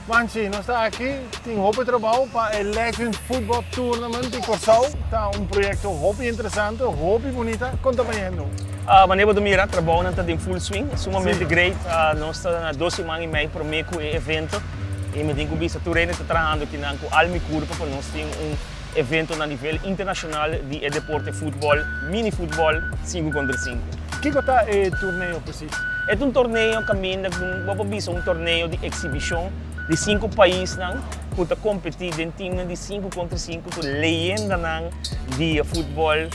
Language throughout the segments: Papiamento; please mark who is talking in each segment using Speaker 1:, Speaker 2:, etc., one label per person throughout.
Speaker 1: Manchi, nos ta aki, tin hopi trabou pa e Legends Football Tournament di Kòrsou. Ta un proyekto hopi interesante, hopi bunita. Kon ta bayendo?
Speaker 2: Manera bo ta mira, trabounan ta den full swing, sumamente great. Nos ta na dos siman i mei promé ku e evento i mi tin ku bisa tur hende ta trahando kinan ku al mi kurpa pa nos tin un evento na nivel internashonal di e deporte futbòl, mini futbòl, sinku kontra sinku.
Speaker 1: Kiko ta e torneo presis?
Speaker 2: E ta un torneo kaminda ku bo por bisa un torneo di eksibishon di sinku paisnan ku ta kompetí den timnan di sinku kontra sinku ku leyendanan di futbòl,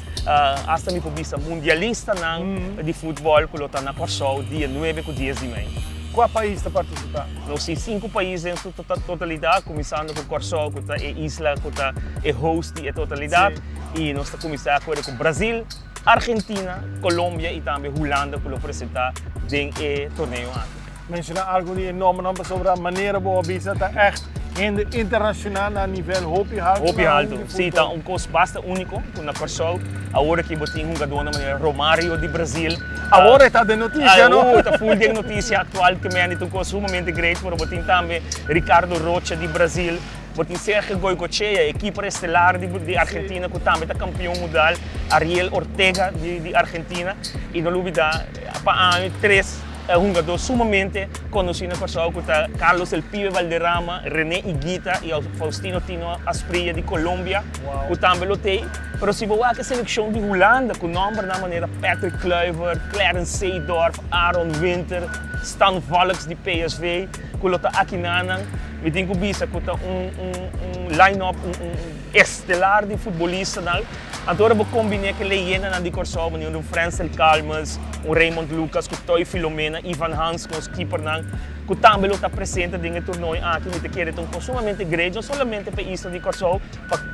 Speaker 2: asta mi por bisa mundialistanan di futbòl ku lo ta na Kòrsou dia nuebe ku dies di mei.
Speaker 1: Kua pais ta partisipá?
Speaker 2: Nos tin sinku pais den su totalidat, kuminsando ku Kòrsou ku ta e isla ku ta e host di e totalidat i nos ta kuminsá akuerdo ku Brazil, Argentina, Colombia y tambe Hulanda cu lo presenta den e torneo aki.
Speaker 1: Menciona algo di e nombernan pasobra manera bo a bisa ta echt hende internacional na nivel hopi halto.
Speaker 2: Hopi halto, si ta un cos basta unico cu na Corsou awor aki bo tin hungadornan manera Romario di Brazil.
Speaker 1: Awor e ta den noticia no?
Speaker 2: Awor ta full den noticia actual ke men ta un cos sumamente great pero bo tin tambe Ricardo Rocha di Brazil. Bo tin Sergio Goycochea, e keeper estelar di Argentina ku tambe ta kampion mudal, Ariel Ortega di Argentina i no lubida pa aña tres hungadó sumamente konosí na Kòrsou ku ta Carlos El Pibe Valderrama, René Higuita i Faustino Tino Asprilla di Colombia ku tambe lo t'ei. Pero si bo wak e selekshon di Hulanda ku nòmbernan manera Patrick Kluivert, Clarence Seedorf, Aaron Winter, Stan Valckx di PSV ku lo ta akinanan. Mi tin ku bisa ku ta un un un line up un un estelar di futbolistanan. Anto ora bo kombiné ku e leyendanan di Kòrsou manera un Frensel Calmes, un Raymond Lucas ku Toy Filomena, Ivan Hans ku nos kipernan ku tambe lo ta presente den e torneo aki. Mi ta kere ta un kos sumamente great no solamente pa e isla di Kòrsou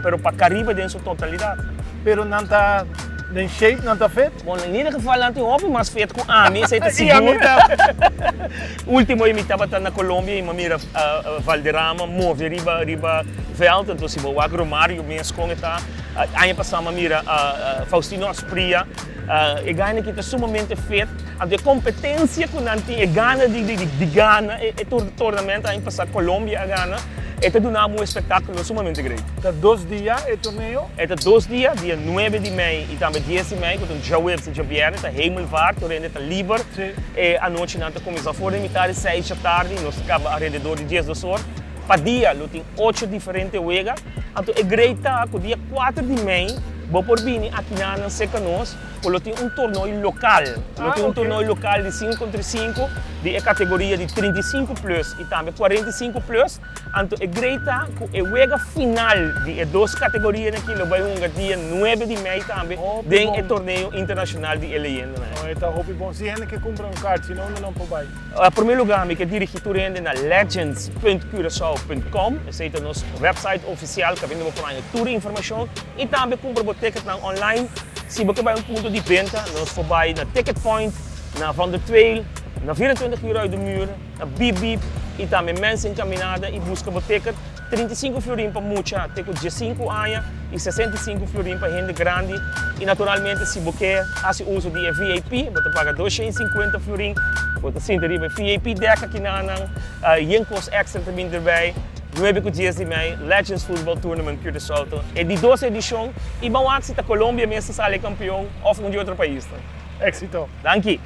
Speaker 2: pero pa Karibe den su totalidat.
Speaker 1: Pero nan ta den shape, nan ta fit?
Speaker 2: Bon, in ieder geval nan tin hopi mas fit ku ami, esei ta sigur. Ultimo mi tabata na Colombia y mi a mira Valderrama move riba riba veld, entonces si bo wak Romario mes con e ta. Aña pasa mi a mira Faustino Asprilla, e gana aki ta sumamente fit, anto e competencia cu nan tin, e gana di di gana e tornamento aña pasa Colombia a gana, e ta duna bo un espectaculo sumamente great.
Speaker 1: Ta dos dia e torneo?
Speaker 2: E ta dos dia, dia nuebe di mei y tambe dies di mei, cu ta un djaweps y djabierne, ta hemelvaart, tur hende ta liber. E anochi nan ta kuminsá for di mitad di seis djatardi, nos ta kaba alrededor di diesdos or. Pa dia lo tin ocho diferente wega. Anto e grei ta ku dia kuater di mei bo por bini akinanan serka nos ku lo tin un tornoi lokal. Lo tin un tornoi lokal di sinku kontra sinku di e kategoria di 35 plus i tambe 45 plus. Anto e grei ta ku e wega final di e dos kategorianan aki lo bai hunga dia nuebe di mei tambe den e torneo internashonal di e leyendanan.
Speaker 1: Oh, e ta hopi bon. Si hende ke kumpra un kaart, si no unda nan por bai?
Speaker 2: Na promé lugá mi ke dirigí tur hende na legends punt curacao punt com. Esei ta nos website ofisial kaminda bo por haña tur informashon i tambe kumpra bo ticketnan online. Si bo ke bai un punto di benta, nos por bai na Ticket Point, na Van der Tweel, na 24 uur uit de muur. Na Bip Bip y tambe Mensen Caminada y busca bo ticket, 35 florin pa mucha te cu 15 aña y 65 florin pa hende grandi y naturalmente si bo ke haci uso di e VIP bo ta paga 250 florin, bo ta sinta riba e VIP deck aki nanan, yen cos extra ta bin derbij. Nuebe cu dies di mei, Legends Football Tournament Curaçao ta e di dos edicion y ban wak si ta Colombia mes ta sali campeon of un di otro paisnan.
Speaker 1: Exito!
Speaker 2: Danki!